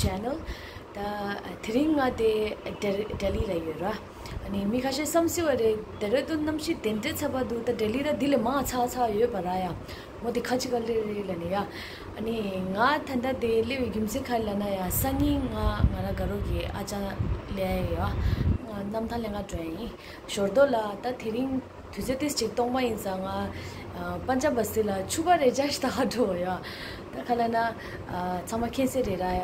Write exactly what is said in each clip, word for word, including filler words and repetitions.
Channel། ད་དེ་རིང་ང་དེ་ལྡི་ལྡི་ལི་ལ་ཡོད་ར། ཨ་ནི་མི་ཁ་ཤས་བསམ་སྲིད་པ་རེད། ལྡི་ར་ལྡུན་གནམ་གཤིས་དེ་འདྲའི་ཚ་པོ་འདུག་ད་ལྡི་ལི་ལ་འདི་ལས་མང་ཚ་ཚ་ཡོད་པ་ར་ཡ། འོ་དེ་ཁ་ཅིག་ག་ལེ་རེད་ལ་ནི་ཡ། ཨ་ནི་ང་ད་ལྟ་དེ་སླེབས་པའི་རྒྱུ་མཚན་ག་རེ་ལབ་ན་ཡ། སང་ཉིན་ང་ང་ར་དགའ་རོགས་ཀྱི་ཨ་ཅག་ལ་ཡ་ཡོད། ང་གནམ་ཐང་ལ་ང་འགྲོ་ཡ་ཡིན། ཞོར་དུ་ལ་ད་དེ་རིང་དུས་ཚོད་ཏིས་ཅིག་སྟོང་པ་ཡིན་ཙང་ང་ཨ་པན་ཇབ་བ་སི་ལ་ཕྱུ་པ་རེ་ཅག་ཞིག་ད་ག་འགྲོ་ཡ། ད་ག་ལབ་ན་ཨ་ཚང་མ་མཁྱེན་གསལ་རེད་ར་ཡ།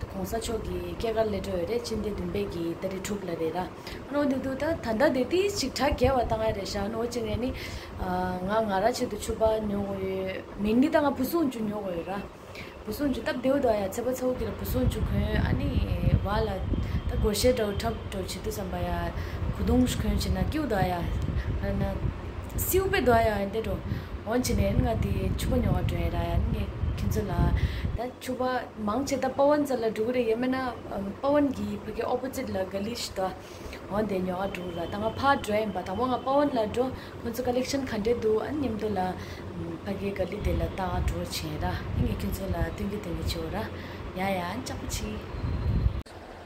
གོང་ས་མཆོག་གི་སྐྱེས་སྐར་སླེབས་འགྲོ་ཡོད་རེད། ཕྱི་ཟླ་བདུན་པའི་གི་ཏ་རིག་དྲུག་ལ་རེད་ར། ཨ་ནོ་དེ་དུས་ད་ད་ལྟ་དེ་ཏིས་ཅིག་གྲ་རྒྱས་པ་བཏང་ཡ་རེད་ཤག་ཨ་ནོ་ཅི་ནས་ནི་ཨ་ང་ང་ར་ཆེད་དུ་ཕྱུ་པ་ཉོ་དགོས་ཡོད་མིན་ནི། ད་ང་བུ་སུང་ཅུ་ཉོ་དགོས་ཡོད་ར། བུ་སུང་ཅུ་སྟབས་བདེ་པོ་འདུག་ཡ། ཚེ་པ་ཚ་བོ་གི་ལ་བུ་སུང་ཅུ་གོན། ཨ་ནི་བ་ལ་ད་སྒོར་གཞས་འདྲ་བོ་འཁྲབ་འགྲོ་བྱེད་དུས་ཙམ་པ་ཡ་གོས་ཐུང་གོན་བྱེད་ན་སྐྱིད་པོ་འདུག་ཡ། ཨ་ན་སིའུ་པེ་འདུག་ཡ། འདི་འགྲོ་འོན་བྱེད་ནས་ང་དེ་ཕྱུ་པ་ཉོ་བ་འགྲོ་ཡ་ར་ཡ། ནི་ཁྱེད་ཚོ་ལ་ད་ཕྱུ་པ་མང་ཆེ་ད་པ་ཝན་རྩ་ལ་འགྲོ་གི་རེད། ཡིན་མིན་ན་པ་ཝན་གྱི་ཕ་གི་ཨོ་པོ་ཛིཊ་ལ་ག་ལི་ཞིག་འདུག་འོ་དེ་ཉོ་བ་འགྲོ་གི་ར། ད་ང་ཕར་འགྲོ་ཡིན་པ། དང་པོ་ང་པ་ཝན་ལ་འགྲོ། ཁོང་ཚོ་ཀ་ལེག་ཤན་ག་འདྲས་འདུག་ཨ་མཉམ་དུ་ལ་ཕ་གི་ག་ལི་དེ་ལ་ལྟ་ག་འགྲོ་བྱེད་ར། ཨ་ངས་ཁྱེད་ཚོ་ལ་སྟོན་གི་སྟོན་གི་བྱེད་འོ་ར། ཡ་ཡ། ཨ་ནི་ལྕགས་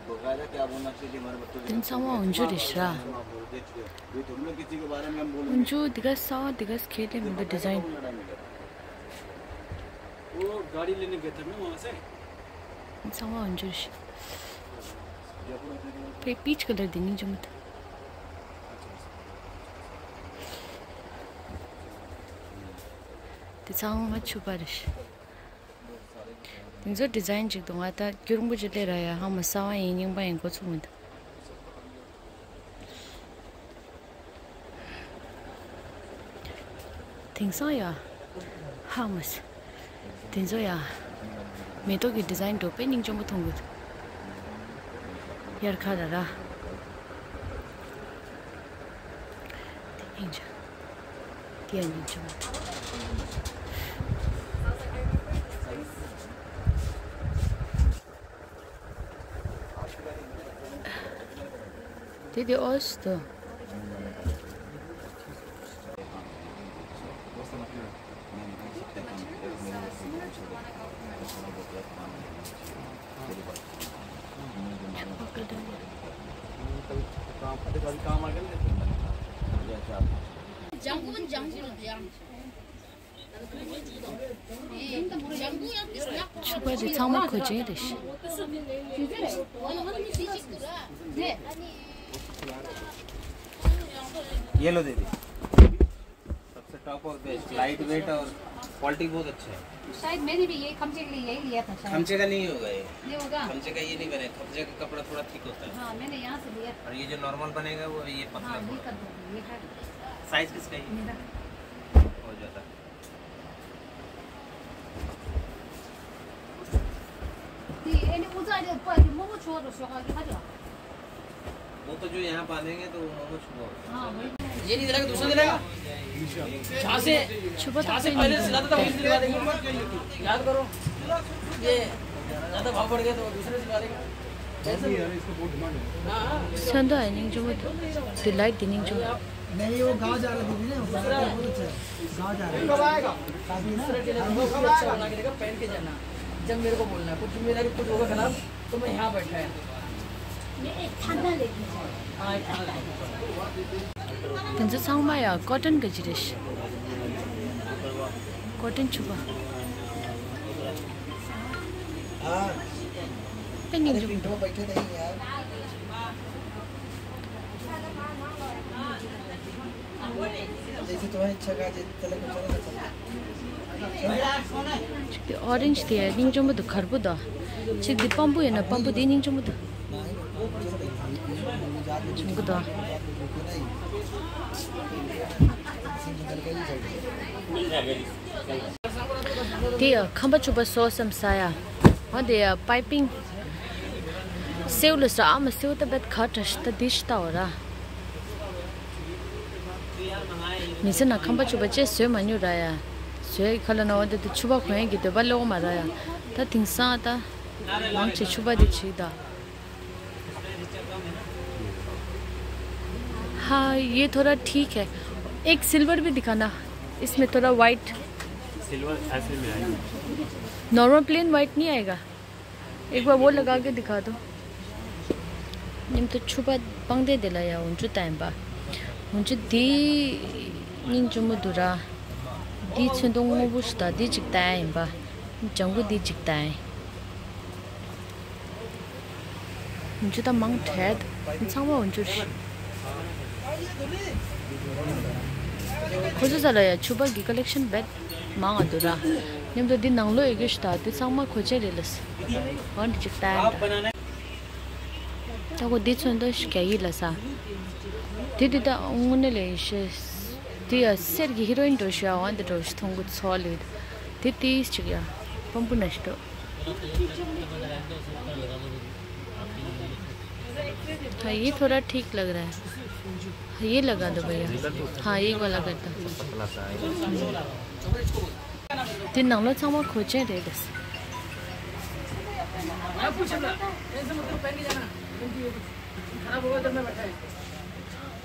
པོ་བྱེད། དེ་ཚང་མ་འོན་ཆུ་རེད་ཤག་འོན་ཆུ་འདི་ག་གསར་པ་འདི་ག་ཁྱེད་དེ་མི་འདུག་ཌི་ཛའིན། वो गाड़ी लेने गए थे ना वहाँ से। ཚང་མ་འོན་ཆུ་རེད་ཤག་ཕའི་པིཆ་ཀ་ལར་འདི་སྙིང་རྗེ་མོ་འདུག་དེ་ཚང་མ་ཕྱུ་པ་རེད་ཤག་དེ་ཚོ་ཌི་ཛའིན་ཅིག་འདུག་ང་ད་རྒྱུན་རིང་པོ་ཅིག་སླེབས་ར་ཡ། ཧ་མ་གསར་པ་ཡིན་རྙིང་པ་ཡིན་གོ་ཚུགས་མི་འདུག་དེང་སང་ཡ། ཧ་མ་སི། དེ་ཚོ་ཡ། མེ་ཏོག་གི་ཌི་ཛའིན་འདྲ་བོ་དཔེ་སྙིང་རྗེ་མོ་མཐོང་གི་འདུག་དབྱར་ཁ་ར་ར། དེ་སྙིང་རྗེ། དེ་ཡང་སྙིང་རྗེ་མོ། དེ་དེ་ཨོ་སི་དོ། जंगू जंगू। ཕྱུ་པ་དེ་ཚང་མ་གོས་ཆེན་རེད་ཤག ये लो दीदी, सबसे top of best, light weight और क्वालिटी बहुत अच्छा है। शायद मैंने भी ये खमचे के लिए यही लिया था शायद। खमचे का नहीं होगा ये। नहीं होगा? खमचे का ये नहीं बनेगा, खमचे का कपड़ा थोड़ा थिक होता है। हाँ, मैंने यहाँ से लिया। और ये जो नॉर्मल बनेगा वो ये पतला हाँ, ये थोड़ा। कर दो, ये है। साइज किसका है? मेरा। हो जाता है। वो तो जो यहाँ बांधेंगे तो वो मोमो छुपा होगा। ये नहीं दिलाएगा, दूसरा दिलाएगा। जहाँ से, जहाँ से पहले से लाता था, वही से दिलवा देंगे। याद करो, ये ज्यादा भाव बढ़ गया तो दूसरे से दिलवा देंगे। हाँ, हाँ। ཚོན་མདོག་ཡང་སྙིང་རྗེ་མོ་འདུག་དེ་ལའིཊ་དེ་སྙིང་རྗེ་མོ་འདུག नहीं, वो गाँव जा रहा है दीदी, ना, वो गाँव जा रहा है, बहुत अच्छा है। गाँव जा रहा है। कब आएगा? शादी ना, शादी कब आएगा? बना के देगा, पहन के जाना। जब मेरे को बोलना है, कुछ जिम्मेदारी कुछ होगा खराब, तो मैं यहाँ बैठा है। मैं एक खाना लेके जाऊँ। हाँ, एक खाना लेके जाऊँ। དེ་ཚོ་ཚང་མ་ཡ་ཀོ་ཊོན་གི་ཅི་རེད་ཤག་ཀོ་ཊོན་ཕྱུ་པ། हाँ। དེ་སྙིང་རྗེ་མོ་འདུག जैसे तुम्हारी इच्छा का, जैसे चला, चला, चला। གཅིག་དེ་ཨོ་རེན་ཇི་དེ་སྙིང་རྗེ་མོ་འདུག་དཀར་པོ་དང་། གཅིག་དེ་སྤམ་པོ་ཡིན་ན་སྤམ་པོ་དེ་སྙིང་རྗེ་མོ་འདུག་བྱུང་གི་འདུག་དེ་ཡ་ཁམ་པ་ཕྱུ་པ་སོ་སམ་ས་ཡ། འོ་དེ་ཡ་པའི་པིང་། སེའུ་ལ་སོ་ཨ་མ་སེའུ་ད་བད་ཁ་བྲ་ཤི་ད་དེ་ཤི་ད་འོ་ར། མི་ཚེ་ན་ཁམ་པ་ཕྱུ་པ་ཅེས་བཟོས་མ་མྱོང་ར་ཡ། བཟོས་ཁ་ལ་ན་འོ་དེ་དེ་ཕྱུ་པ་གོན་ཡ་གི་འདོད་པ་ལོག་མ་ར་ཡ། ད་དེང་སང་ད་མང་ཆེ་ཕྱུ་པ་དེ་བྱེད་ད། हाँ, ये थोड़ा ठीक है। एक सिल्वर भी दिखाना, इसमें थोड़ा वाइट। सिल्वर ऐसे में आएगा। नॉर्मल प्लेन वाइट नहीं आएगा? एक बार वो लगा के दिखा दो। ཉིན་ཐོ་ཕྱུ་པ་པང་གདན་དེ་ལ་ཡ་འོ་འཇུ་བཏང་ཡིན་པ། འོ་འཇུ་འདི་སྙིང་རྗེ་མོ་འདུག་ར། འདི་ཚོན་མདོག་སྔོན་པོ་ཞིག་དང་འདི་གཅིག་བཏང་ཡིན་པ། ལྗང་གུ་འདི་གཅིག་བཏང་ཡིན། འོ་འཇུ་ད་མང་དྲགས་འདུག་ཚང་མ་འོ་འཇུ་རེད། ཁོ་ཚོ་ས་ལ་ཡ་ཕྱུ་པ་གི་ཀ་ལེག་ཤན་རྦད་མང་ང་འདུག་ར། མཉམ་དུ་འདི་ནང་ལོགས་ཡོད་རྒྱུ་ཞིག་དང་འདི་ཚང་མ་གོས་ཆེན་རེད་ལ། འོ་འདི་གཅིག་བཏང་ཡིན་ད། ད་ཁོ་འདི་ཚོན་མདོག་ཞིག་རྒྱ་ཡིག་ལ་ས། དེ་དུས་ད་དངོས་གནས་ལས་ཤེས། དེ་ཡ་གསེར་གྱི་ཧི་རོ་ཡིན་འགྲོ་ཞུ་ཡ་འོ་འདི་འགྲོ་ཞུ་མཐོང་གི་ཚོ་ལེ། དེ་དེ་ཅིག་ཡ་པམ་པུ་ན་ཞིག་འགྲོ། हाँ, ये थोड़ा ठीक लग रहा है। ये लगा दो भैया। हाँ, ये वाला कर दो। དེ་ནང་ལོགས་ཚང་མ་གོས་ཆེན་རེད་ལ།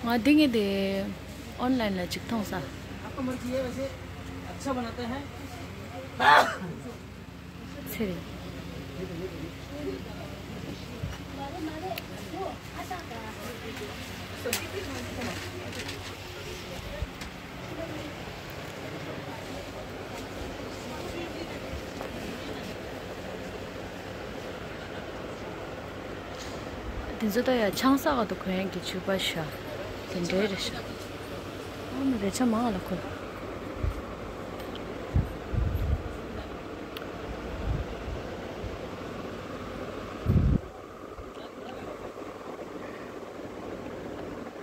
ང་འདི་ངས་དེ་ཨོན་ལན་ལ་ཅིག་མཐོང་ས། ཚེ་རིང་། དེ་ཚོ་ད་ཡ་ཆང་ས་ག་དུ་གོན་གྱི་ཕྱུ་པ་ཤ། དེ་འདྲའི་རེད་ཤ། ཨ་མ་རེ་ཆ་མང་ལ་ཁོ།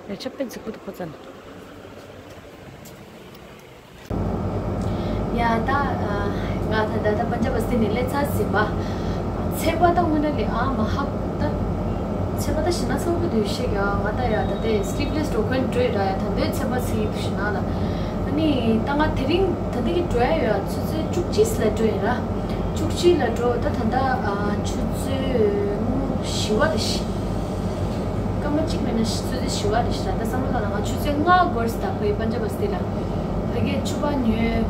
རེ་ཆ་དཔེ་རྫིག་པོ་འདུག་ཁོ་ཙམ། ཡ་ད། ང་ད་ད་ད་པན་ཇབ་སི་ནས་སླེབས་ཚར་ཟིན་པ། ཚེས་པ་ད་དངོས་གནས་ལས་ཨ་མ་ཧབ་ད། ཚེས་པ་ད་ཞི་ན་ཚ་བོ་འདུག་ཤེས་ཀྱང་ང་ད་ཡ་ད་དེ་སི་ལིབ་ལེ་སི་འགྲོ་མཁན་འགྲོ་ཡི་ར་ཡ་ད་འདོད་ཚེས་པ་ཚེས་ཡིན་འདུག་ཞི་ན་ལ། ཨ་ནི་ད་ང་དེ་རིང་ད་ལྟ་གི་འགྲོ་ཡ་ཡོད་ཆུ་ཚོད་བཅུ་གཅིག་ལ་འགྲོ་ཡིན་ར། བཅུ་གཅིག་ལ་འགྲོ་ད་ད་ད་ཆུ་ཚོད་ངོ་བཞི་པ་རེད་ཤི། སྐར་མ་གཅིག་མེད་ན་ཆུ་ཚོད་བཞི་པ་རེད་ཤི་ར། ད་བསམ་བློ་བཏང་ན་ང་ཆུ་ཚོད་ལྔ་འགོར་སི་ད་ཁོའི་པན་ཇབ་སི་ལ་ཕ་གིའི་ཕྱུ་པ་ཉོས།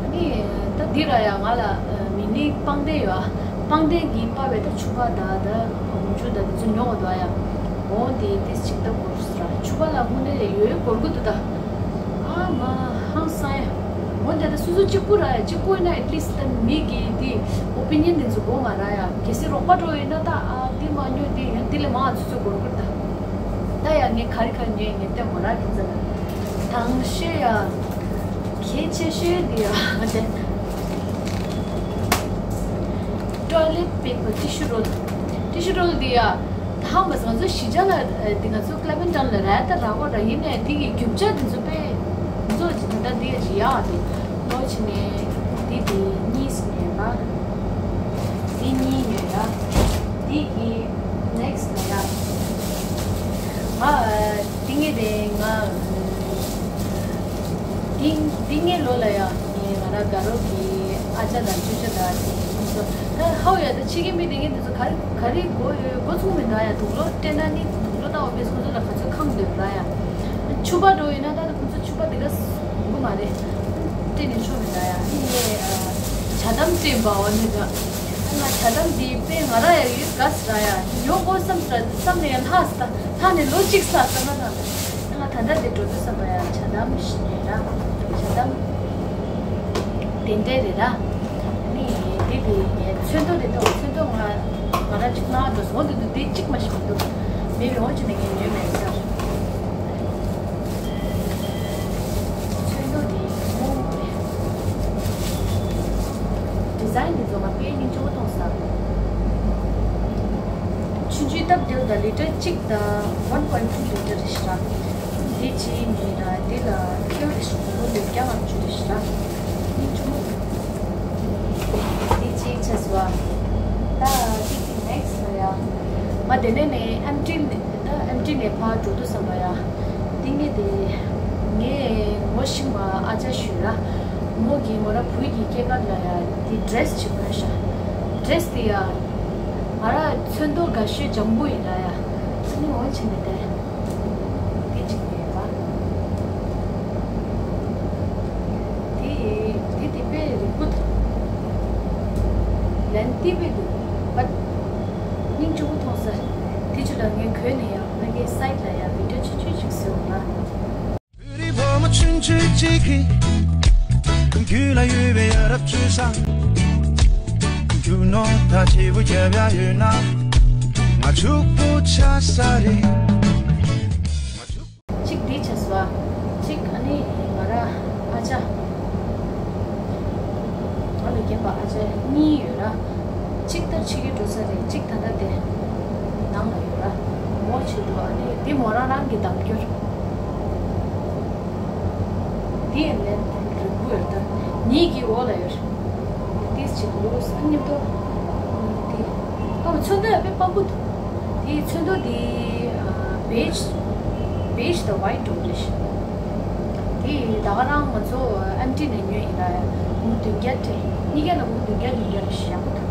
ཨ་ནི་ད་འདི་ར་ཡ་ང་ལ་མི་ནི་པང་གདན་ཡོད་ཨ། པང་གདན་གྱི་པ་བས་ད་ཕྱུ་པ་ད་ད་འོ་འཇུ་ད་དེ་ཚོ་ཉོ་གོ་ད་ཡ། འོ་དེ་དེ་ཅིག་ད་འགོར་སི་ར་ཕྱུ་པ་ལ་དངོས་གནས་ཡོད་འགོར་གི་འདུག་ད། ཨ་མ་ཧང་སང་ཡ། འོ་འདི་ལྟ་སོ་སོ་གཅིག་པུ་ར་ཡ་གཅིག་པུ་ཡིན་ན་at least ད་མི་གི་འདི་ཨོ་པི་ནི་ཡན་འདི་ཚོ་དགོས་མ་ར་ཡ། གལ་སྲིད་རོགས་པ་འགྲོ་ཡིན་ན་ད་ཨ་འདི་མ་ཉོ་འདི་ཡང་འདི་ལས་མང་ཚོ་ཚོ་སྒོར་སྒོར་ད། ད་ཡ་ངས་ག་རེ་ག་རེ་ཉོས་ངས་སྟོན་མོ་ར་ཁྱིམ་ཚང་ལ། དང་ཤོས་ཡ། གལ་ཆེ་ཤོས་འདི་ཡ་དེ། toilet paper tissue roll tissue roll འདི་ཡ། ད་ཧ་མ་སོང་ང་ཚོ་གཞིས་ཆགས་ལ་འདི་ང་ཚོ་ཀླ་པན་ཊོན་ལ་ར་ད་ར་གོ་ར་ཡིན་ནས་འདི་གི་རྒྱུ་ཆ་འདི་ཚོ་དཔེ་འཛོ་ཅི་ད་ད་འདི་ཡ་ཅི་ཡ་དེ་ལོ་ཅི་ནས་འདི་འདི་གཉིས་སུ་ཉོས་པ། འདི་གཉིས་ཉོས་ཡ། འདི་གི་next ལ་ཡ། ང་འདི་ངས་དེ་ང་འདི་འདི་ངའི་ལོ་ལ་ཡ། ངས་ང་ར་དགའ་རོགས་ཀྱི་ཨ་ཅག་དང་ཅོ་ཅོ་དང་དེ་ཁོང་ཚོ་ད་ཧའོ་ཡ་ད་ཕྱི་རྒྱལ་མི་དེ་ངས་འདི་ཚོ་ག་རེ་ག་རེ་གོ་ཡོད་གོ་ཚུགས་མི་འདུག་ཡ། དུག་ལོག་སྤྲད་ན་ནི་དུག་ལོག་ད་ཨོ་བེས་ཁོང་ཚོ་ལ་ག་ཚོད་ཁང་འདོད་ར་ཡ། ཕྱུ་པ་འགྲོ་ཡིན་ན་ད་ད་ཁོང་ཚོ་ཕྱུ་པ་དེ་ག་ཡོང་གི་མ་རེད། སྤྲད་ནས་ཆོག་མི་འདུག་ཡ། ཨི་ཡེ་ཇ་དམ་སྤྲད་པའོ་ནི་ད། ང་ཇ་དམ་འདི་དཔེ་ང་ར་ཡ་ཡོད་དགའ་སི་ར་ཡ། ཉོ་དགོས་བསམ་སི་ར་བསམ་ནས་ཡ་ལྷག་སི་ད་ལྷག་ནས་ལོ་གཅིག་ས་བསམ་ན་ད། ང་ད་ལྟ་དེ་འགྲོ་དུས་བསམ་པ་ཡ་ཇ་དམ་ཞིག་ཉོས་ར། ཇ་དམ་དེ་འདྲས་རེད་ར། ནི་དེ་དེ་ངས་ཚོན་མདོག་དེ་ལྟ་བུ་ཚོན་མདོག་ང་ང་ར་གཅིག་ནང་འགྲོ་སོང་དེ་འདུག་དེ་གཅིག་མ་ཞིག་མི་འདུག་མེད་པའི་འོང་ཅི་ནས་ངས་ཉོས་མེད་ས། ཚོན་མདོག་དེ་མོ་ཌི་ཛའིན་དེ་ཚོ་ང་དཔེ་སྙིང་རྗེ་པོ་མཐོང་ས། ཆུང་ཆུང་སྟབས་བདེ་བོ་དང་ལི་ཊར་གཅིག་དང་one point two ལི་ཊར་རེད་ཤག་འདི་གཅིག་ཉོས་ར། འདི་ལ་ཁེའུ་རེ་ཞིག་འདུག་ལོ་བརྒྱ་དང་བཅུ་རེ་ཞིག་ར། སྙིང་རྗེ་མོ། འདི་གཅིག་ཆ་སོ། ད་འདི་གི་next ལ་ཡ། ང་དེ་ནས་ནས་ཨེམ་ཊི་ནས་ད་ཨེམ་ཊི་ནས་ཕར་འགྲོ་དུས་བསམ་པ་ཡ། འདི་ངས་དེ་ངས་ངོ་ཤེས་པ་ཨ་ཅག་ཞུས་ར། མོ་གིས་མོ་ར་བུ་གི་སྐྱེས་སྐར་ལ་ཡ་འདི་ཌི་རེ་སི་ཅིག་གོན་ཤག་ཌི་རེ་སི་དེ་ཡ། ང་ར་ཚོན་མདོག་དགའ་ཤོས་ལྗང་གུ་ཡིན་ར་ཡ། ཨ་ནི་འོ་བྱས་ནས་དེ། དེ་གཅིག་ཡོད་པ། དེ་དེ་དེ་དཔེ་རིང་པོ་འདུག་ལན་ཏི་དཔེ་འདུག but སྙིང་རྗེ་པོ་མཐོང་ས། དེ་ཚོ་ལ་ངས་གོན་ནས་ཡང་ཕ་གིའི་སའིཊ་ལ་ཡང་བི་ཌིའོ་ཆུང་ཆུང་ཞིག་བཟོས་འོང་ལ། བོད་རིགས་བུ་མོ་ཆུང་ཆུང་གཅིག་གིས་རྒྱུད་ལ་ཡོད་པའི་ཡ་རབས་སྤྱོད་བཟང་། རྒྱུ་ནོར་ད་ཆེ་བོ་རྒྱབ་ཡ་ཡོད་ན་ང་ཕྱུག་པོ་ཆགས་ས་རེད། གཅིག་འདི་བྱས་སོ། གཅིག་ཨ་ནི་ང་ར་ཨ་ཅག་ང་ལ་རྒན་པ་ཨ་ཅག་གཉིས་ཡོད་ར། གཅིག་ལྟར་ཕྱི་རྒྱལ་འགྲོ་ས་རེད། གཅིག་ད་ལྟ་དེ་ནང་ལ་ཡོད་ར། མོ་ཆེ་འགྲོ། ཨ་ནི་འདི་མོ་རང་རང་གི་འདམ་སྐྱོར། འདི་ཡང་ལན་རིང་པོ་ཡོད་ད། ཉིད་ཀྱི་འོག་ལ་ཡོད་ར། ཏིས་ཅིག་ལུས་ཨ་ཉིད་དོ། འདི་ཨ་མ་ཚོན་མདོག་དཔེ་དཔའ་བོ་འདུག་དེའི་ཚོན་མདོག་དེ་ཨ་བེཇ། བེཇ་དང་ཝའིཊ་འདྲ་པོ་རེད་ཤག་དེ་ད་ག་རང་ང་ཚོ་ཨེམ་ཊི་ནས་ཉོས་ཡིན་ལ། འབུམ་བདུན་བརྒྱ་སྤྲད། གཉིས་ཀ་ལ་འབུམ་བདུན་བརྒྱ་བདུན་བརྒྱ་རེད་ཤག་ཡག་པོ་འདུག་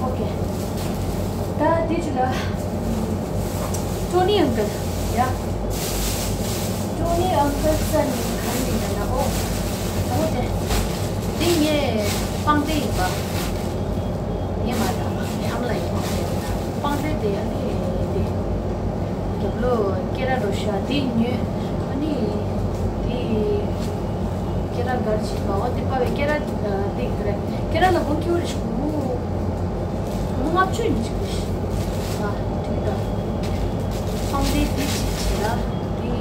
ཨོ་ཀེ། ད་དེ་ཅི་ལ། ཊོ་ནི་ཨང་ཀལ། ཡ། ཊོ་ནི་ཨང་ཀལ་ས་ནི་ག་རེ་ཡིན་ན་ཨོ། ཨོ་དེ། འདི་ངའི་པང་གདན་ཡིན་པ། ངས་མ་དང་ངའི་ཨ་མ་ལགས་ཀྱི་པང་གདན་ཡིན་ན། པང་གདན་དེ་ཨ་ནི་དེ། རྒྱབ་ལོགས་སྐེ་རགས་འདྲ་པོ་ཞིག་དེ་ཉོས། ཨ་ནི་དེ་སྐེ་རགས་འགའ་ཞིག་པ་བ་དེ་པ་བའི་སྐེ་རགས་དེ་ག་རེ། སྐེ་རགས་ལ་སྒོར་ཁྱི་རེ་ཞིག་མོ། མོ་ལྔ་བཅུ་ཡིན་ཅིག་རེད་ཤག་ཨ་དེ་ད། པང་གདན་དེ་ཅིག་བྱས་ལ་དེ།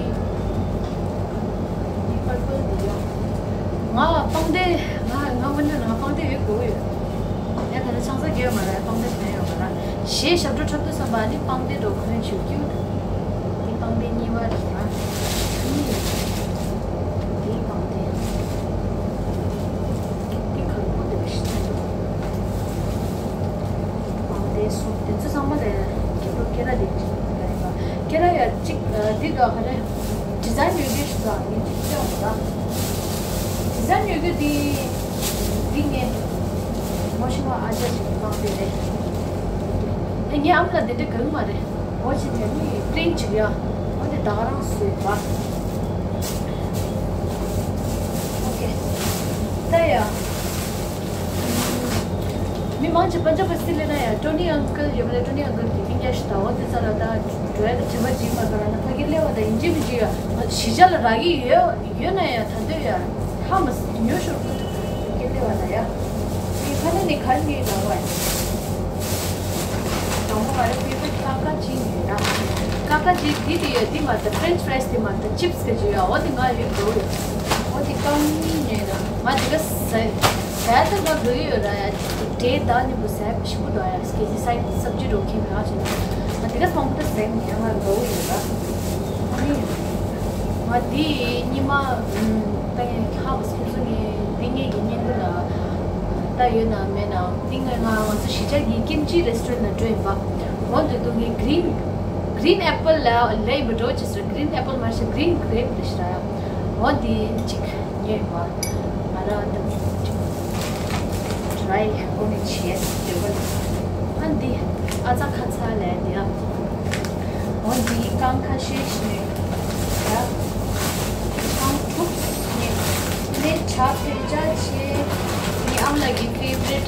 དེ་པར་པལ་དེ་ཡོད། ང་པང་གདན་ང་ང་མ་ནི་ང་པང་གདན་ཡོད་དགོས་ཡོད། ཡ་ད་ནི་ཆང་ས་རྒྱས་མ་རེད། པང་གདན་ཕན་ཡོད་མ་རེད། གཞས་ཞབས་བྲོ་འཁྲབ་དུས་བསམ་པ་ནི་པང་གདན་འགྲོ་གོན་ཆུ་ཀྱུ། དེ་པང་གདན་གཉིས་པ་རེད་ང་། གཉིས། དེ་པང་གདན། དེ་གར་པོ་དེ་བ་ཞིག་ཆགས་འདུག་པང་གདན་གསུམ་དེ་ཚོ་ཚང་མ་ལས་རྒྱབ་ལོགས་སྐེ་རགས་དེ་གཅིག་རེད་པ། སྐེ་རགས་ཡ་གཅིག་འདི་དག་ག་རེ། ཌི་ཛའིན་ཡོད་རྒྱུ་ཞིག་ལ་ངས་ཅིག་སྟོན་དགོས་ར། ཌི་ཛའིན་ཡོད་རྒྱུ་དེ། འདི་ངས་མོ་ཤི་མ་ཨ་ཅག་ཅིག་གི་པང་གདན་རེད། ཨེ་ངའི་ཨ་མ་ལགས་འདི་འདྲ་གང་མ་རེད། འོ་ཅིག་ནས་ནི་པི་རིན་ཊི་ཅིག་ཡ། འོ་དེ་ད་ག་རང་བཟོས་པ། ཨོ་ཀེ། ད་ཡ། མི་མང་ཆེ་པན་ཇབ་པ་སི་ལེ་ན་ཡ་ཊོ་ནི་ཨང་ཀལ་ཡོད་པ་ལས། ཊོ་ནི་ཨང་ཀལ་གྱི་མིང་ཡ་ཞིག་ད་འོ་དེ་ཚ་ལ་ད་འགྲོ་ཡ་ད་དྲི་བ་དྲི་མ་ག་ར་ན་ཕ་གི་སླེབས་པ་ད་ཡིན་གཅིག་མིན་གཅིག་ཡ་ང་གཞིས་ཆགས་ལ་རག་གི་ཡོད་ཡོད་ན་ཡ་ད་འདོད་ཡ་ཧ་མ་ཉོ་ཤོར་གི་འདུག་ཕ་གི་སླེབས་པ་ད་ཡ་ངས་ཁ་ན་ནས་གར་ཉོས་ལ་བ་ཡ་དང་པོ་ང་རེ་ཕི་ཕི་ཀ་ཀ་ཅི་ཉོས་ད་ཀ་ཀ་ཅི་དེ་དེ་ཡ་དེ་མ་ད་ཕི་རེན་ཆི་ཕི་རའི་སི་དེ་མ་ད་ཅིབ་སི་ག་ཅི་ཡ་འོ་དེ་ང་ཡོད་འགྲོ་ཡོད་འོ་དེ་ཀ་གཉིས་ཉོས་ད་ང་དེ་ག་ཟ། ཟས་ད་ང་འགྲོ་ཡི་ཡོད་ར་ཡ། འབྲས་ད་ནི་བུ་ཟས་ཞིམ་པོ་འདུག་ཡ། སྐད་ཆ་སའི་སབ་ཇི་འགྲོ་མཁན་མེད་ཨ་ཅེ་ན། ང་དེ་ག་མང་པོ་ད་ཟས་མེད་ང་འགྲོ་ཡི་ཡོད་ར། ཨ་ནི། ང་དེ་ཉི་མ་ད་ངས་ཁ་བ་སོ་སོ་ངས་འདི་ངས་ཀྱི་བརྙན་འཕྲིན་ལ་ད་ཡོད་ན་མེད་ན་འདི་ངས་ང་ང་ཚོ་གཞིས་ཆགས་ཀྱི་ཀིམ་ཅི་རེ་སི་ཊོ་རན་ལ་འགྲོ་ཡིན་པ། འོ་དེ་དུས་ངས་གི་རིན་གི་རིན་ཨེ་པལ་ལ་ལ་ཡིན་པ་འགྲོ་ཅེས་སོ། གི་རིན་ཨེ་པལ་མ་རེད་ཤག་གི་རིན་གི་རེབ་རེད་ཤག་ར། འོ་དེ་གཅིག་ཉོས་པ། ང་རང་ད་ཊ་རའི་ཁོ་ནས་བྱས་འདོད་པ་འདུག་ཨ་འདི་ཨ་ཙ་ཁ་ཚ་ལས་འདི་ཨ། འོ་འདི་རྐང་ཁ་ཤས་ཤིག་ཡ། རྐང་དྲུག་ནས་ནས་ཇ་ཕེ་ཇ་ཆེ། ངའི་ཨ་མ་ལགས་ཀྱི་ཕེ་ཝ་རིཊ་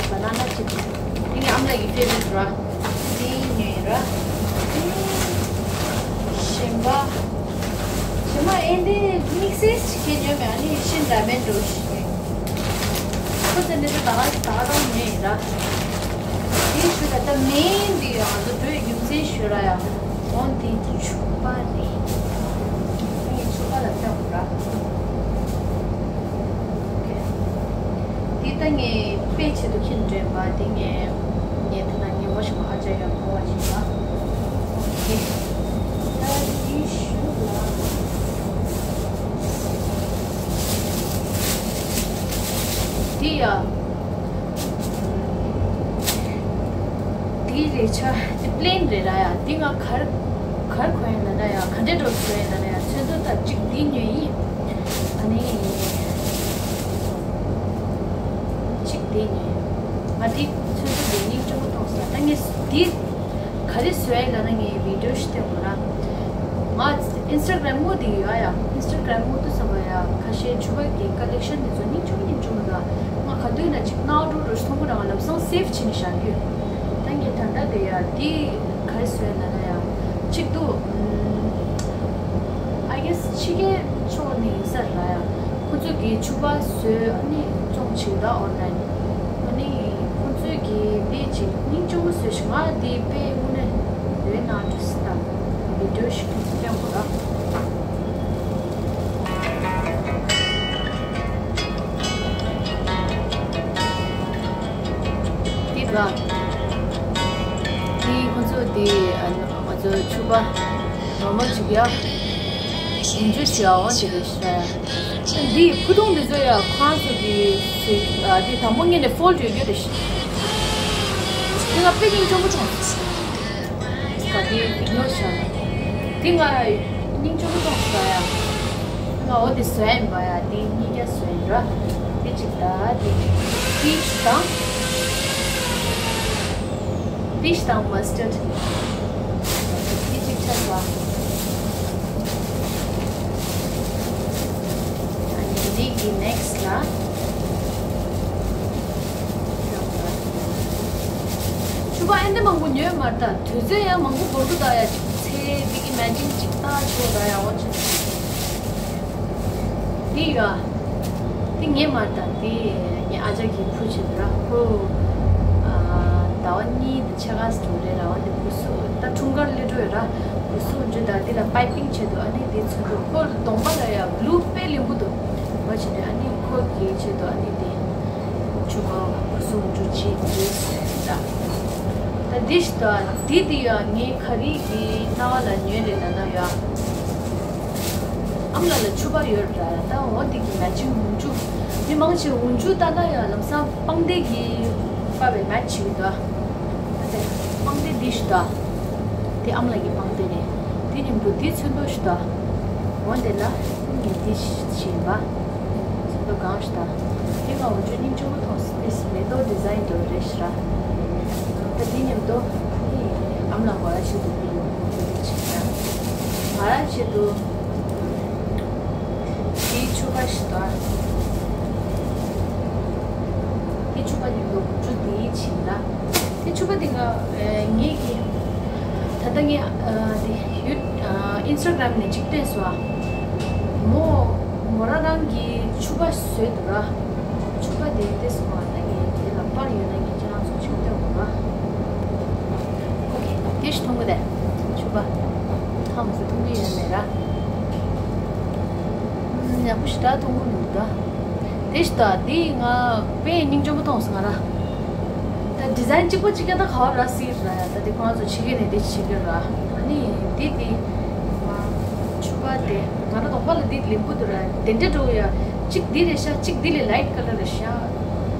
བ་ན་ན་ཅིབ། འདི་ངའི་ཨ་མ་ལགས་ཀྱི་ཕེ་ཝ་རིཊ་ར། འདི་ཉོས་ར། གཞན་པ། གཞན་པ་ཨེ་འདི་དམིགས་བསལ་ཞིག་ཁྱེད་ཉོས་མེད། ཨ་ནི་ཤིན་ར་མེན་འགྲོ་ཞིག་ཉོས། ཁོ་ཚོ་འདི་ཚོ་ད་ག་ད་ག་རང་ཉོས་ཡིན་ར། དེའི་ཤུལ་ལ་ད་མེན་འདི་ང་ཚོ་འགྲོ་ཡི་རྒྱུ་མཚན་ཞུ་ར་ཡ། འོ་འདི་ཕྱུ་པ་རེད། ངས་ཕྱུ་པ་ལ་བལྟ་དགོས་ར། འདི་ད་ངས་དཔེ་ཆེད་དུ་ཁྱེར་འདྲེན་པ་འདི་ངས་ངས་ད་ལྟ་ངས་མོ་ཞིག་མ་ཨ་ཅག་ཡང་མོ་བ་ཞིག་ལ། ཨོ་ཁེ། ད་འདི་ཞུ་ལ། འདི་ཡ། འདི་རེད་ཆ། འདི་པི་ལེན་རེད་ར་ཡ། འདི་ང་གར་གར་གོན་ཡིན་ལ་ན་ཡ། ག་འདྲས་འགྲོ་གོན་ཡིན་ལ་ན་ཡ། ཚོན་མདོག་ད་གཅིག་འདི་ཉོས་ཡིན། ཨ་ནི་གཅིག་འདི་ཉོས། ང་འདི་ཚོན་མདོག་འདི་སྙིང་རྗེ་མོ་མཐོང་སོང་། ད་ངས་འདི་ག་རེ་བཟོས་ཡིན་ལ་ན་ངས་བི་ཌིའོ་ཞིག་སྟོན་དགོས་ར། ང་ཨིན་སི་ཊ་གྷ་རམ་ངོ་དེ་ཡོད་ཡ། ཨིན་སི་ཊ་གྷ་རམ་ངོ་དུ་ས་བ་ཡ། ཁ་ཤས་ཕྱུ་པ་གི་ཀ་ལེག་ཤན་དེ་ཚོ་སྙིང་རྗེ་མོ་སྙིང་རྗེ་མོ་འདུག་ང་ག་དུས་ན་ཅིག་སྣང་བ་འགྲོ་འགྲོ། ཚོང་པོ་རང་ལམ་སང་སེབ་བྱས་ནས་བཞག་རྒྱུ། ད་ངས་ད་ལྟ་དེ་ཡ་དེ་ག་རེ་བཟོས་ན་ན་ཡ་གཅིག་ཏུ་ཨ་གེས་ཕྱི་རྒྱལ་ཕྱོགས་ནས་ཡིན་ས་ར་ཡ། ཁོ་ཚོས་ཀྱི་ཕྱུ་པ་བཟོས་ཨ་ནི་བཙོང་བྱེད་ད་ཨོན་ལན། ཨ་ནི་ཁོ་ཚོས་ཀྱི་དེ་ཅིག་སྙིང་རྗེ་མོ་བཟོས་ཤིག་ང་དེ་དཔེ་དངོས་གནས་ཡོད་ན་འདྲ་སི་ད་བི་ཌིའོ་ཞིག་སྟོན་དགོས་ར། འདི་ག་འདི་ཁོ་ཚོ་འདི་ང་ཚོ་ཕྱུ་པ་ནོར་མལ་ཅིག་ཡ། ཡིན་ཚུལ་ཞིག་ཨ་འོང་ཞིག་རེད་ཤག་འདི་ཕུ་ཐུང་འདི་ཚོ་ཡ་ཁོ་རང་ཚོ་གི་འདི་དང་པོ་ངས་ནས་ཕོལ་ཡོད་རྒྱུ་རེད་ཤག་འདི་ང་དཔེ་སྙིང་རྗེ་མོ་མཐོང་། ག་དེ་ཡིག་ནོར་བྱ་ན། དེ་ང་སྙིང་རྗེ་མོ་མཐོང་ཟེར་ཡ། ང་འོ་དེ་བཟོ་ཡ་ཡིན་པ་ཡ་དེ་གཉིས་ཀ་བཟོ་ཡིན་ར། དེ་གཅིག་ད་དེ་དེ་ཞིག་དང་། དེ་ཞིག་དང་མ་སི་ཊར་དེ་གཅིག་ཆ་ལ། ཨ་ནི་དེ་གི་ནེག་སི་ཊི་ལ། ཕྱུ་པ་ཨེ་འདྲ་མང་པོ་ཉོས་མ་རེད་ད། དུས་ཚོད་ཡང་མང་པོ་འགོར་གི་ད་ཡ། ཅིག་ཚེ་འདི་གི་མེ་ཅིང་ཅིག་ལྟ་ཆོག་ད་ཡ། འོ་ཅིག་འདི་ཡ། འདི་ངས་མ་རེད་ད། འདི་ངའི་ཨ་ཅག་གིས་ཕུལ་བྱས་འདུག་ར་ཁོ། ཟླ་བ་གཉིས་དང་ཕྱེད་ཀ་ཙམ་རེད་ར། འོ་འདི་བུ་སུ་ད་འཁྲུངས་སྐར་སླེབས་འགྲོ་ཡོད་ར། བུ་སུ་འཇུ་ད་འདི་ལ་པའི་པིང་བྱས་འདུག་ཨ་ནི་འདི་ཚོན་མདོག་ཁོ་གདོང་པ་ལ་ཡ་བླུ་དཔེ་ལེན་གི་འདུག་འོ་བྱས་ནས་ཨ་ནི་ཁོ་གིས་བྱས་འདུག་ཨ་ནི་འདི། ཆུ་མང་བ་སུ་འཇུ་ཅི་འདྲེས་ཟེར་ད། ད་འདི་ཞིག་ད་འདི་འདི་ཡང་ངའི་ཁ་རིག་གི་རྣ་བ་ལ་ཉོས་རེད་ན་ན་ཡ། ཨམ་ལ་ལ་ཕྱུ་པ་ཡོད་ར་ད། འོ་འདི་གི་མེ་ཅིང་འོག་འཇུ། མི་མང་ཆེ་འོག་འཇུ་ལྟ་ན་ཡ་ལམ་སང་པང་གདན་གི་པ་བའི་མེ་ཅིང་ད། ད་དེ་པང་གདན་འདི་ཞིག་ད། དེ་ཨམ་ལ་གི་པང་གདན་རེད། དེ་མཉམ་དུ་འདི་ཚོན་མདོག་ཞིག་ད། འོ་འདི་ལ་ངས་འདི་ཞིག་བྱིན་པ། ཚོན་མདོག་གང་ཞིག་དང་། དེ་ང་འོ་ཅོ་སྙིང་རྗེ་མོ་མཐོང་སྲིད་དེ་མེ་ཏོག་ཌི་ཛའིན་འདྲ་བོ་རེད་ཤག་ར། ད་དེ་མཉམ་དུ་ཨ་ནི་ཨམ་ལགས་ང་རང་ཆེད་དུ་འདི་ཡོང་གི་འདུག་ཅིག་ར། ང་རང་ཆེད་དུ་དེའི་ཕྱུ་པ་ཞིག་དང་། དེའི་ཕྱུ་པ་མཉམ་དུ་འོ་ཅོ་དེའི་བྱིན་ལ། དེ་ཕྱུ་པ་དེ་ང་ངེད་ཀྱི་ད་ལྟ་ངས་དེ་ཡུ་ཨིན་སི་ཊ་གྷ་རམ་ནས་གཅིག་བལྟས་སོང་ཨ། མོ་མོ་རང་རང་གི་ཕྱུ་པ་བཟོས་འདུག་ར། ཕྱུ་པ་དེ་བལྟས་སོང་ཨ། ད་ངས་དེ་ལ་པར་ཡོད་ན་ངས་ཁྱེད་རང་ཚོ་ཆུང་བལྟས་འོང་ར། ཨོ་ཁེ། དེ་ཞིག་མཐོང་གི་དེ་ཕྱུ་པ་ཐང་སུ་མཐོང་གི་ཡོད་མེད་ར། ཡག་པོ་ཞེ་དྲག་མཐོང་གི་མི་འདུག་ད། དེ་ཞིག་ད་དེ་ང་དཔེ་སྙིང་རྗེ་མོ་མཐོང་སོང་ང་ར། ད་ཌི་ཛའིན་གཅིག་པ་གཅིག་རྐྱང་ད་ག་བ་རག་སྲིད་ར་ཡ། ད་དེ་ཁོ་རང་ཚོ་ཕྱི་རྒྱལ་ནས་དེ་བྱེད་ཀྱི་ར། ཨ་ནི་དེ་དེ་ཕྱུ་པ་དེ་ང་རང་དོགས་པ་ལ་དེ་ལེན་གི་འདུག་ར། དེ་འདྲ་འགྲོ་ཡ། གཅིག་འདི་རེད་ཤག་གཅིག་འདི་ལས་ལའིཊ་ཁ་ལར་རེད་ཤག་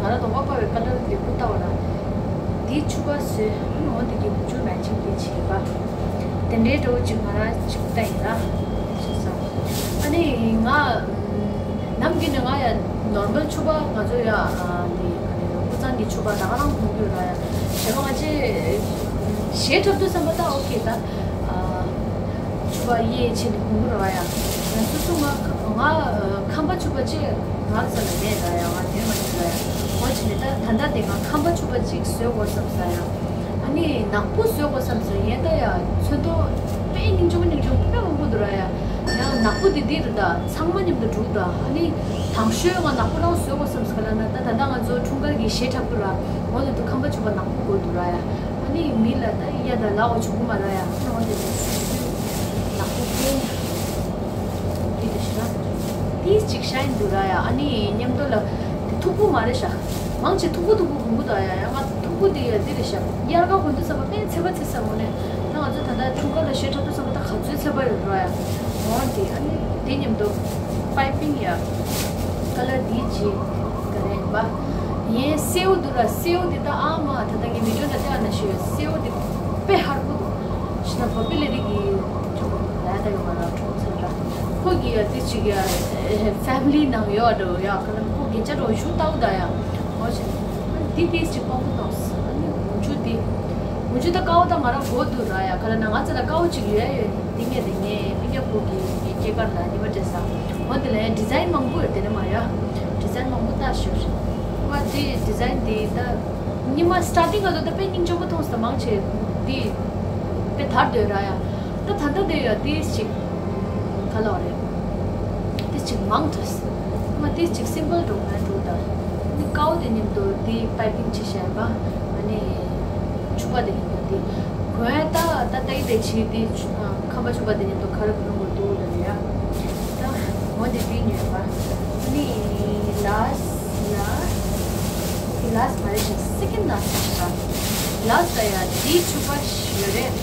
ང་རང་དོགས་པ་པ་བའི་ཁ་ལར་ལེན་གི་ལྟ་བ་ར། དེ་ཕྱུ་པ་བཟོས། ཨ་ནི་འོ་དེ་གི་འོག་འཇུ་མེ་ཅིང་དེ་བྱེད་པ། དེ་འདྲའི་འགྲོ་གཅིག་ང་རང་གཅིག་ལྟ་ཡིན་ར། ཤེས་སོང་། ཨ་ནི་ང་ནམ་རྒྱུན་ནས་ང་ཡ་ནོར་མལ་ཕྱུ་པ་ང་ཚོ་ཡ་ཨ་ནི་ཨ་ནི་ཀུ་ཚང་གི་ཕྱུ་པ་ད་ག་རང་གོན་གྱི་ཡོད་ར་ཡ། གཞན་པ་ང་ཚོས་གཞས་འཁྲབ་དུས་ཙམ་པ་ད་ཨོ་ཁེ་ད། ཨ་ཕྱུ་པ་གཡས་བྱས་ནས་གོན་གྱི་ར་ཡ། ང་སོ་སོ་ང་ང་ཁམས་པ་ཕྱུ་པ་ཅིག་ང་ཚོ་ལ་མེད་ར་ཡ། ང་ཉོས་མ་ཉོས་ར་ཡ། འོ་བྱས་ནས་ད་ད་ལྟ་དེ་ང་ཁམས་པ་ཕྱུ་པ་ཅིག་བཟོ་དགོས་བསམ་ས་ཡ། ཨ་ནི་ནག་པོ་བཟོ་དགོས་བསམ་སོང་། ཡིན་ད་ཡ་ཚོན་མདོག་དཔེ་སྙིང་རྗེ་པོ་སྙིང་རྗེ་པོ་དཔེ་མང་པོ་འདུག་ར་ཡ། ཡང་ནག་པོ་འདི་འདི་རེད་ད། ཚང་མ་མཉམ་དུ་འགྲོ་གི་ད། ཨ་ནི་དང་ཤོས་ང་ནག་པོ་རང་བཟོ་དགོས་བསམ་སོང་། ག་ལ་ན་ད་ད་ལྟ་ང་ཚོ་འཁྲུངས་སྐར་གྱི་གཞས་འཁྲབ་གི་ར། འོ་དེ་དུ་ཁམས་པ་ཕྱུ་པ་ནག་པོ་དགོས་འདུག་ར་ཡ། ཨ་ནི་མི་ལ་ད་གཡའ་ད་ལ་འོ་བྱུང་གི་མ་ར་ཡ། ཨ་ནི་འོ་དེ་དུ་ནག་པོ་དཔེ། འདི་འདྲ་ཞིག་ར། འདི་གཅིག་ཤ་ཡིན་འདུག་ར་ཡ། ཨ་ནི་མཉམ་དུ་ལ་འདི་མཐུག་པོ་མ་རེད་ཤག་མང་ཆེ་མཐུག་པོ་མཐུག་པོ་གོན་གི་འདུག་ཡ། ཡ་ང་མཐུག་པོ་འདི་ཡ་འདི་རེད་ཤག་དབྱར་ཁ་གོན་དུས་ཙམ་པ་དཔེ་ཚད་པ་ཚད་ས་འོ་ནས། ད་ང་ཚོ་ད་ལྟ་འཁྲུངས་སྐར་ལ་གཞས་འཁྲབ་དུས་ཙམ་པ་ད་ག་ཚོད་ཚད་པ་ཡོད་ར་ཡ། འོ་འདི་ཨ་ནི་འདི་མཉམ་དུ་པའི་པིང་ཡ་ཀ་ལར་འདི་ཅི་ག་རེ་ཡིན་པ། ཡན་སེའུ་འདུག་ར། སེའུ་འདི་ད་ཨ་མ་ད་ལྟ་ངའི་བི་ཌིའོ་ནང་བལྟས་ན་ཤེས་ཡོད། སེའུ་འདི་དཔེ་ཧར་པོ་འདུག་ཤི་ན་པོ་པི་ལ་རི་གི་ཅོ་ལ་ད་ཡོད་མ་ར་གྲོང་ཚོ་ར། ཁོ་གི་ཡ་དེ་ཅིག་ཡ་ཕེ་མི་ལི་ནང་ཡོད་འགྲོ་ཡ། ག་ལ་ཁོ་གི་ཅ་གྲོང་ཞུ་ཏའུ་ད་ཡ། འོ་ཆེ་འདི་དེ་ཅིག་པང་པོ་ཏོག་ས་ནི་འོ་ཆུ་འདི་འོ་ཆུ་ད་ཀའོ་ད་ང་ར་གོ་འདུག་ར་ཡ། ག་ལ་ན་ང་ཚ་ལ་ཀའོ་ཅིག་ཡོད་ཡོད་ནི་འདི་ངས་དེ་ངས་ཕི་ཀ་ཁོ་གི་སྐྱེས་སྐར་ལ་ནི་མ་སྤྲད་ས། འོ་དེ་ལ་ཡ་ཌི་ཛའིན་མང་པོ་ཡོད། དེ་ནི་མ་ཡ་ཌི་ཛའིན་མང་པོ་ལྟ་ཤོར། ང་འདི་ཌི་ཛའིན་འདི་ད་ཉི་མ་སི་ཊར་ཊིང་ག་དུས་ད་དཔེ་སྙིང་རྗེ་པོ་མཐོང་སོང་། མང་ཆེ་འདི་དཔེ་དར་འདོད་ར་ཡ། ད་ད་ལྟ་འདི་ཡ་ཏིས་ཅིག་ག་ལ་བ་རེད། ཏིས་ཅིག་མང་ཐུབ། ང་ཏིས་ཅིག་སིམ་པལ་འགྲོ་ང་འགྲོ་ད། ནི་ཀའོ་དེ་མཉམ་དུ་འདི་པའི་པིང་ཅིག་བྱས་པ། ཨ་ནི་ཕྱུ་པ་དེ་མཉམ་དུ་འདི་གོན་ད་ད་ད་ཡི་དེ་ཆི་འདི་ཁམས་པ་ཕྱུ་པ་དེ་མཉམ་དུ་ག་རེ་གོན་དགོས་འདུག་ལ་ཡ། ད་འོ་འདི་པིན་ཡོད་པ། ནི་ལཱས་ལ་ལཱས་མ་རེད་ཤག་སེ་ཀེན་ལཱས་ཤག་ལཱས་ད་ཡ་འདི་ཕྱུ་པ་ཡོད་རེད།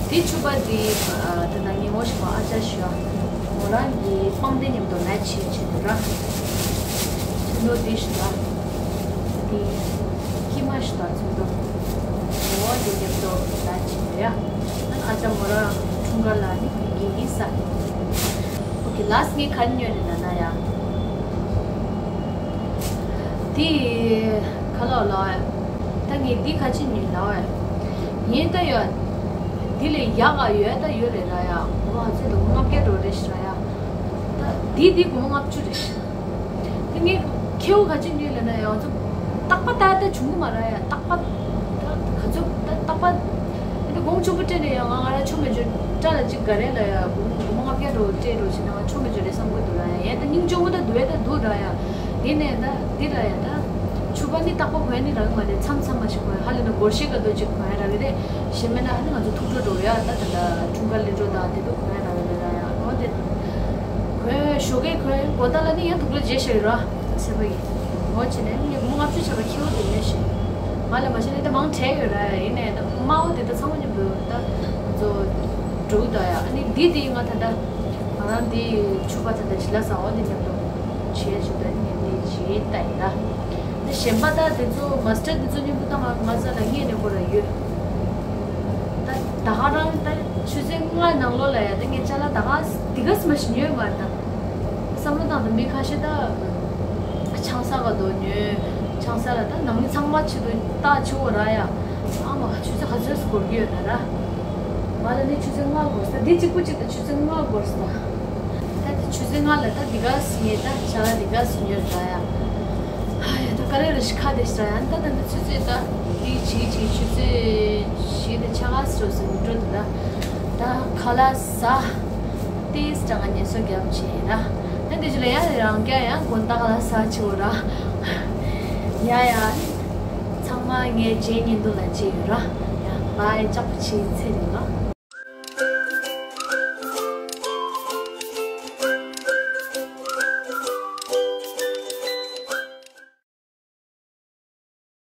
འདི་ཕྱུ་པ་འདི་ད་ད་ངས་ངོ་ཤེས་པ་ཨ་ཅག་ཞུ་ཨ། མོ་རང་གི་པང་གདན་མཉམ་དུ་མེ་ཆི་བྱེད་འདུག་ར། ཚོན་མདོག་འདི་ཞུ་ད། འདི་ཀྱི་མ་ཞུ་ད་ཚོན་མདོག་འོ་འདི་མཉམ་དུ་མེ་ཆི་འདུག་ཡ། ཨ་ཅག་མོ་རང་འཁྲུངས་སྐར་ལ་ནི་འདི་གི་ཡིན་ས། ཨོ་ཁེ་ལཱས་ངས་ག་རེ་ཉོས་རེད་ལབ་ན་ཡ། འདི་ག་ལ་ལ་ད་ངས་འདི་ག་ཅི་ཉོས་ལ་ཡིན་ད་ཡ། འདི་ལས་ཡག་ག་ཡོད་ད་ཡོད་རེད་ལ་ཡ། ཨོ་ཚོད་དུ་ལྔ་བརྒྱ་འགྲོ་རེད་ཤི་ར་ཡ། ད་འདི་འདི་སྒོར་མོ་ལྔ་བཅུ་རེད་ཤི། ད་ངས་ཁེའུ་ག་ཅི་ཉོས་ལ་ན་ཡ་ཚོ་རྟག་པ་ད་ད་བྱུང་གི་མ་ར་ཡ། རྟག་པ་ད་ག་ཚོད་ད་རྟག་པ། ཨ་ནི་གོང་ཆུང་པོ་སྤྲད་ནས་ཡང་ང་ང་རང་ཆོ་མེད་ཆོ་སྐྲ་ལ་གཅིག་ག་རེ་ལ་ཡ་སྒོར་མོ་ལྔ་བརྒྱ་རོ་སྤྲད་རོ་ཞེ་ན་ང་ཆོ་མེད་ཆོ་རེད་བསམ་གི་འདུག་ར་ཡ། ཡ་ད་སྙིང་རྗེ་མོ་ད་འདུག་ཡ་ད་འདུག་ར་ཡ། དེ་ནས་ད་འདི་ར་ཡ་ད་ཕྱུ་པ་ནི་རྟག་པ་གོན་ནི་རག་གི་མ་རེད། མཚམས་མཚམས་མ་ཞིག་གོན་ཡ། ཧ་ལས་ན་སྒོར་གཞས་ག་དོ་ཅིག་གོན་ཡ་རག་གི་རེད། གཞན་མེད་ན་ཨ་ནི་ང་ཚོ་ཐུགས་སྤྲོ་འགྲོ་ཡ་ད་ད་ལ་འཁྲུངས་སྐར་ལས་འགྲོ་ད་དེ་དུ་གོན་ཡ་རག་གི་རེད་ར་ཡ། འོ་དེ་གོན་ཞོགས་ཀས་གོན་གོ་ད་ལ་ནི་ཡང་ཐུགས་ལ་བརྗེད་ཤག་ཡོད་ར། སེམས་པ་ཡིན། ངོ་བྱས་ནས་ངས་སྒོར་མོ་ལྔ་བཅུ་ཆགས་པ་ཁྱེའུ་དེ་ཉོས་ཤིང་། ང་ལ་མ་བྱས་ནས་དེ་མང་དྲགས་ཡོད་ར། ཡིན་ནའི་ད་དམར་པོ་དེ་ད་ཚང་མ་མཉམ་དུ་ད་ང་ཚོ་འགྲོ་གི་འདུག་ཡ། ཨ་ནི་འདི་དེ་ང་ད་ད་ང་རང་འདི་ཕྱུ་པ་ད་ད་བྱི་ལ་ཟ་འོ་འདི་མཉམ་དུ་བྱས་བྱས་ད་ངས་འདི་བྱས་ད་ཡིན་ད། ད་གཞན་པ་ད་དེ་ཚོ་མ་སི་ཊར་དེ་ཚོ་མཉམ་དུ་ད་ང་ང་རྩ་ལ་ངས་ནས་ཁོ་ར་ཡོད། ད་ད་ག་རང་ད་ཆུ་ཚོད་ལྔ་ནང་ལོགས་ལ་ཡ་ད་ངས་ཅ་ལག་ད་ག་འདི་ག་སི་མ་ཞིག་ཉོས་མ་རེད་ད། བསམ་བློ་བཏང་དང་མི་ཁ་ཤས་ད་ཆང་ས་ག་དོ་ཉོས། ཆང་ས་ལ་ད་ནང་མི་ཚང་མ་ཆེད་དུ་ལྟ་ཆེ་བོ་ར་ཡ། ཨ་མ་ཆུ་ཚོད་ག་ཚོད་སུ་འགོར་གྱི་ཡོད་ན་ར། ང་ལ་ནི་ཆུ་ཚོད་ལྔ་འགོར་ས་འདི་གཅིག་པུ་གཅིག་ད་ཆུ་ཚོད་ལྔ་འགོར་ས། ད་དེ་ཆུ་ཚོད་ལྔ་ལ་ད་འདི་ག་སི་ཉོས་ད་ཆ་ལ་འདི་ག་སི་ཉོས་ར་ཡ། ཧ་ཡ་ད་ག་རེ་ར་ཤི་ཁ་དེ་ཤི་ར་ཡ། ད་ད་ད་ཆུ་ཚོད་ད་འདི་བྱིས་བྱིས་ཆུ་ཚོད་བཞི་དེ་ཆ་ག་སི་རོ་སི་འགྲོ་འདུག་ད། ད་ཁ་ལག་ཟ། ཏིས་ཀྲང་ངལ་གསོ་རྒྱབ་ཆེ་ར། ཡང་དེ་ཅི་ལ་ཡང་རང་རྒྱ་ཡང་དགོན་བདག་ལ་ས་ཆེ་བོ་ར། ཡ་ཡ། ཚང་མ་ངའི་རྗེས་ཉིན་དུ་ལ་བྱེད་ཡོད་ར། ཡ་བའི་ལྕགས་པོ་ཆེའི་ཚེ་རིང་ལ།